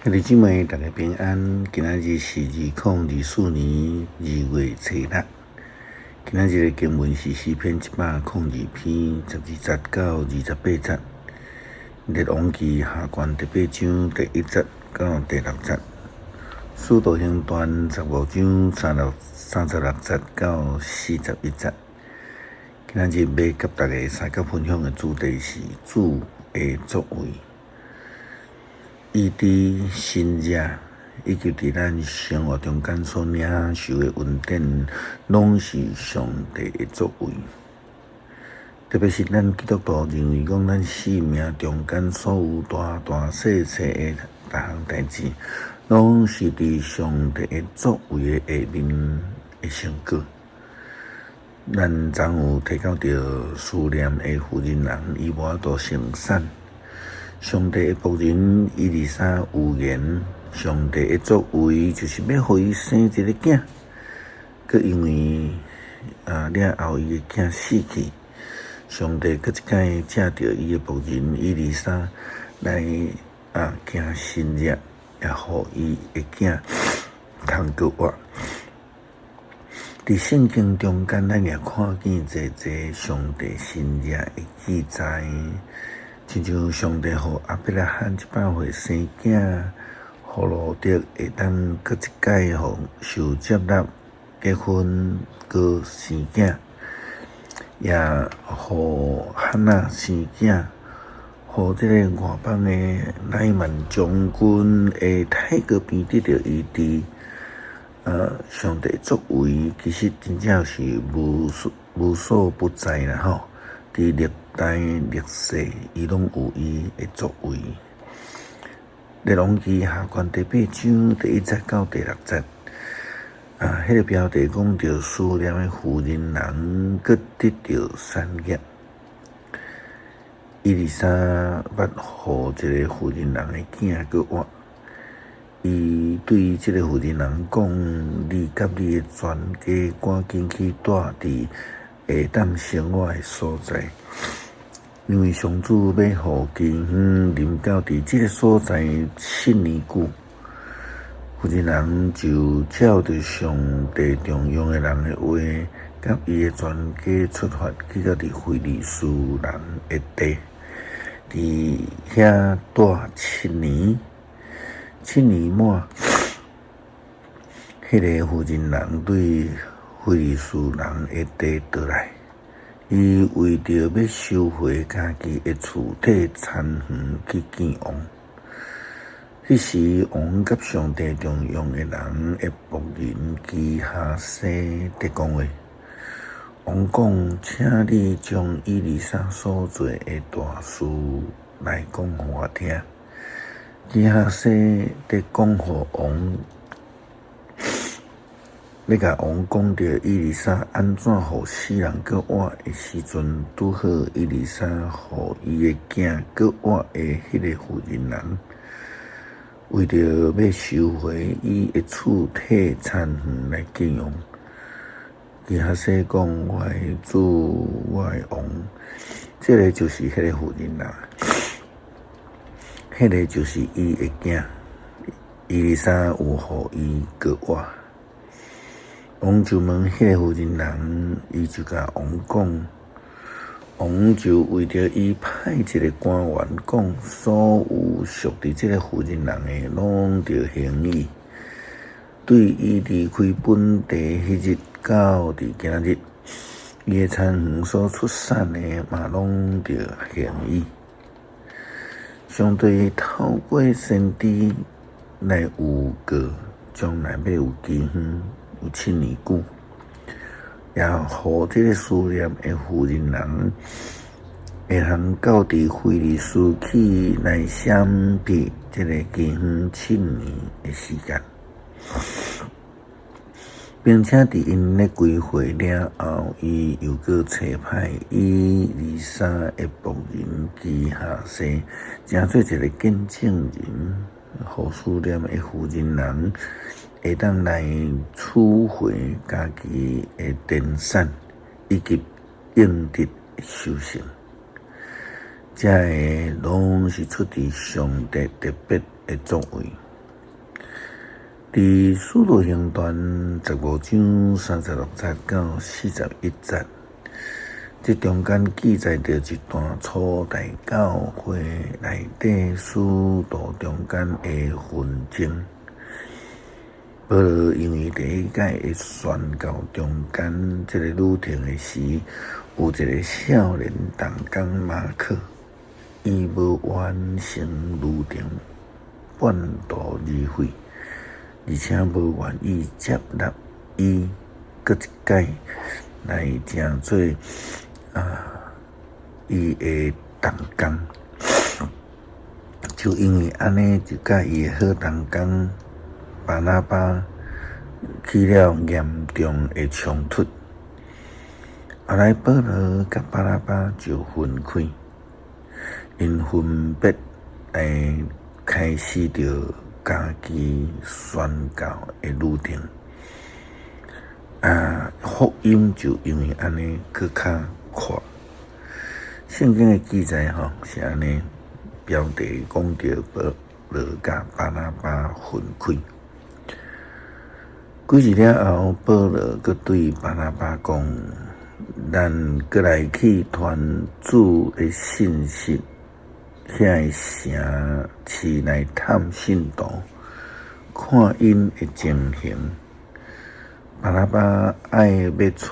兄弟姊妹，大家平安。今仔日是2024年2月初六。今仔日的經文是詩篇102篇12節到28節，列王紀下卷第八章第一節到第六節，使徒行傳15章36節到41節。今仔日欲佮大家相佮分享的主題是主的作為。伊佇神跡，以及佇咱生活中間所領受的恩典，攏是上帝的作為。特別是咱基督徒認為講，咱生命中間所有大大細細的逐項代誌，攏是佇上帝的作為的下面的成果。咱昨有提到著書念的婦人人，伊無法度生產。上帝的僕人以利沙預言，上帝的作為就是欲予伊生一個囝，閣因為了後伊的囝死去，上帝閣一擺藉著伊的僕人以利沙來行神跡，也予伊的囝通閣活。佇聖經中間，咱也看見濟濟上帝神跡的記載。親像上帝予亞伯拉罕100歲生囝，予路得會當閣一擺予受接納結婚閣生囝，也予哈娜生囝，予這个外邦的乃縵將軍的太閣邊得著醫治。上帝作為其實真正是無所不在啦吼！佇歷代歷世，伊攏有伊的作為。列王紀下卷第八章第一節到第六節，彼个標題講著書念的婦人人閣得著產業。以利沙捌予一个婦人人的囝閣活，伊對這个婦人人講：你佮你的全家趕緊去蹛佇下當生活的所在，因為上主欲予饑荒臨到佇這个所在七年久。婦人人就照著上帝重用的人的話，佮伊的全家出發去到佇非利士人的地，佇遐蹛七年。七年滿，彼个婦人人對非利士人的地倒來，伊為著欲收回家己的厝體田園去見王。彼時王佮上帝重用的人的僕人基哈斯佇講話。王講：請你將以利沙所做的大事來講予我聽。基哈斯佇講予王。欲共王講著以利沙按怎予死人閣活的時陣，拄好以利沙予伊的囝閣活的彼個婦人人，為著欲收回伊的厝體田園來見王。基哈斯講：我的主，我的王，這个就是彼个婦人人，彼个就是伊的囝，以利沙有予伊閣活。王就問彼个婦人人，伊就共王講，王就為著伊派一个官員講，所有屬佇這个婦人人的，攏著刑以。對伊離開本地彼日到佇今仔日，伊的田園所出產的嘛攏著刑以。上帝透過先知來預告，將來欲有饑荒。有七年久，也予這个書念的婦人人會通到佇非利士去來閃避這个饑荒七年的時間，並且佇𪜶咧歸回了後，伊又閣差派以利沙的僕人基哈斯，成做一个見證人，予書念的婦人人會當來取回家己的田產，以及應得收成。這个攏是出佇上帝特別的作為。佇使徒行傳15章36節到41節，這中間記載著一段初代教會內底使徒中間的紛爭。保羅因為第一擺的宣教中間，這個旅程的時，有一個少年同工馬可，伊無完成旅程，半途而廢，而且無願意接納伊閣一擺來成做伊的同工，就因為按呢，就佮伊的好同工巴拿巴起了嚴重的衝突，後來保羅佮巴拿巴就分開，𪜶分別來開始著家己宣教的旅程，福音就因為按呢閣較闊。聖經的記載吼是按呢，標題講著保羅佮巴拿巴分開。幾日了後，保羅閣對巴拿巴講：咱閣來去傳主的信息，遐个城市來探信徒，看𪜶的情形。巴拿巴愛欲帶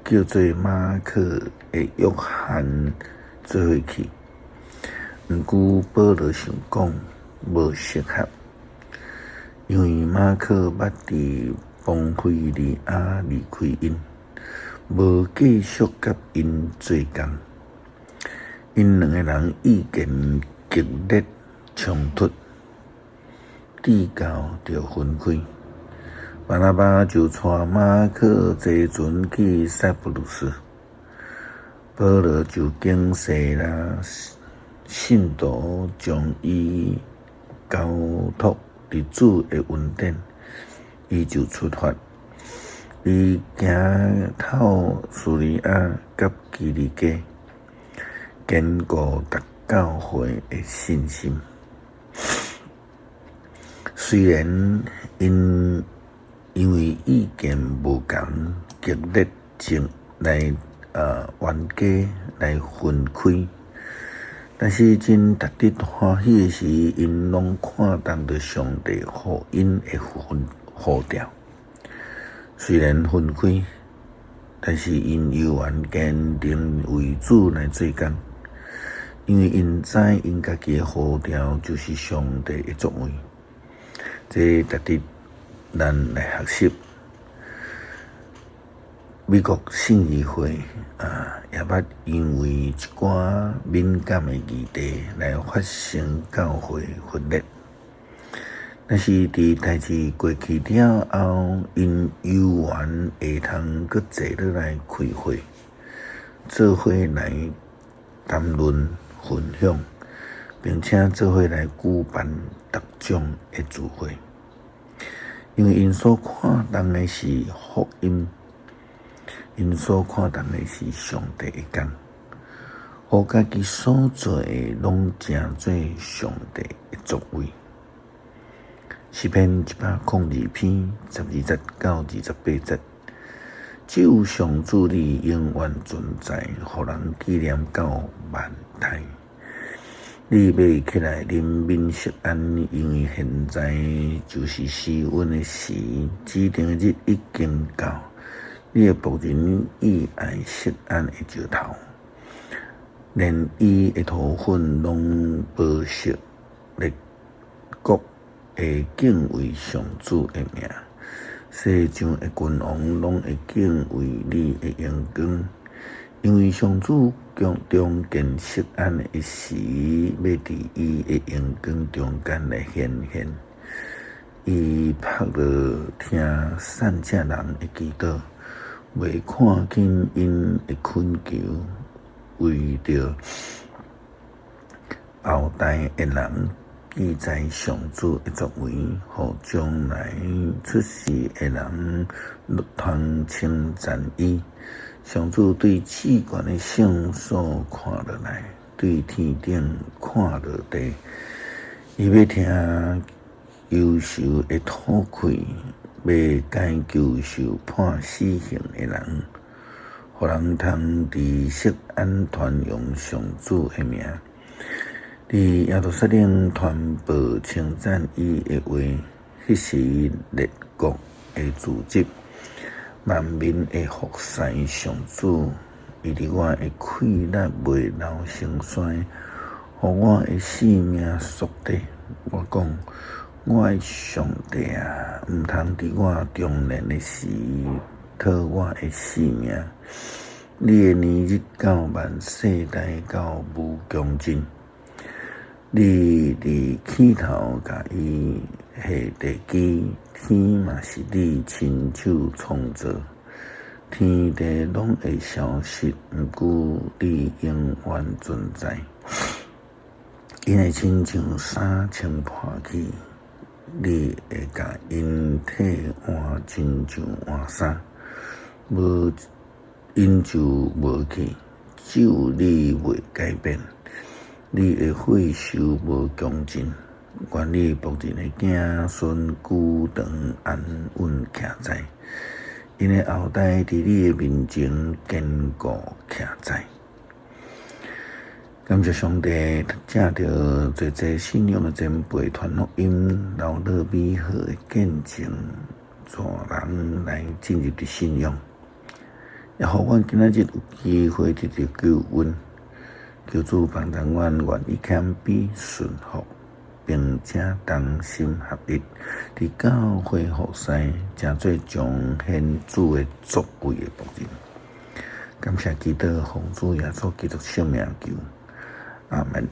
叫做馬可的約翰做伙去，毋過保羅想講無適合，因為馬可捌佇磅腓利亞離開𪜶，無繼續佮𪜶做工。𪜶兩个人意見激烈衝突，至到著分開。巴拿巴就帶馬可坐船去塞浦路斯，保羅就警示啦信徒將伊交託佇主的恩典，伊就出發，伊行透敘利亞佮基利家，堅固逐教會的信心。雖然𪜶因為意見無仝，激烈爭來冤家來分開，但是真值得歡喜的是，𪜶攏看重著上帝予𪜶的呼召。雖然分開，但是𪜶猶原堅定為主來做工，因為𪜶知𪜶家己的呼召就是上帝的作為，這值得咱來學習。美國信義會也捌因為一寡敏感的議題來發生教會分裂，但是佇代誌過去了後，𪜶猶原會通閣坐落來開會，做伙來談論分享，並且做伙來舉辦各種的聚會，因為𪜶所看重的是福音，𪜶所看重的是上帝的工，予家己所做的攏成做上帝的作為。詩篇102篇12節到28節，只有上主你永遠存在，予人紀念到萬代。你欲起來憐憫錫安，因為現在就是施恩的時，指定的日已經到。你的僕人倚愛錫安的石頭，連伊的塗粉攏無色，列國會敬畏上主的名，世上的君王攏會敬畏你的榮光，因為上主重建錫安的時，欲佇伊的榮光中間來顯現。伊拍落聽善正人的祈禱，袂看輕𪜶的懇求，為著後代的人記載上主的作為，予將來出世的人通稱讚伊。上主對至懸的聖所看落來，對天頂看落地，伊欲聽憂愁的吐氣，欲解救受判死刑的人，予人通佇錫安傳揚上主的名。佇耶路撒冷傳報稱讚伊的話，彼時列國會聚集，萬民會服侍上主。伊佇我的氣力袂老成衰，予我的性命縮短。我講，我的上帝啊，毋通佇我中年的時討我的性命。你的年日到萬世代到無窮盡。你佇起頭共伊下地基，天嘛是你親手創造，天地攏會消失，毋過你永遠存在。𪜶會親像衫穿破去，你會共𪜶替換親像換衫，無𪜶就無去，只有你袂改變。你的歲壽無窮盡，願你僕人的子孫久長安穩徛在，𪜶的後代佇你的面前堅固徛在。感謝上帝，藉著濟濟信仰的前輩傳福音，留落美好的見證，帶人來進入佇信仰，也予阮今仔日有機會得著救恩。求主幫助阮，願意謙卑順服，並且同心合一，佇教會服侍，成做彰顯主的作為的僕人。感謝基督，奉主耶穌基督聖名求，阿門。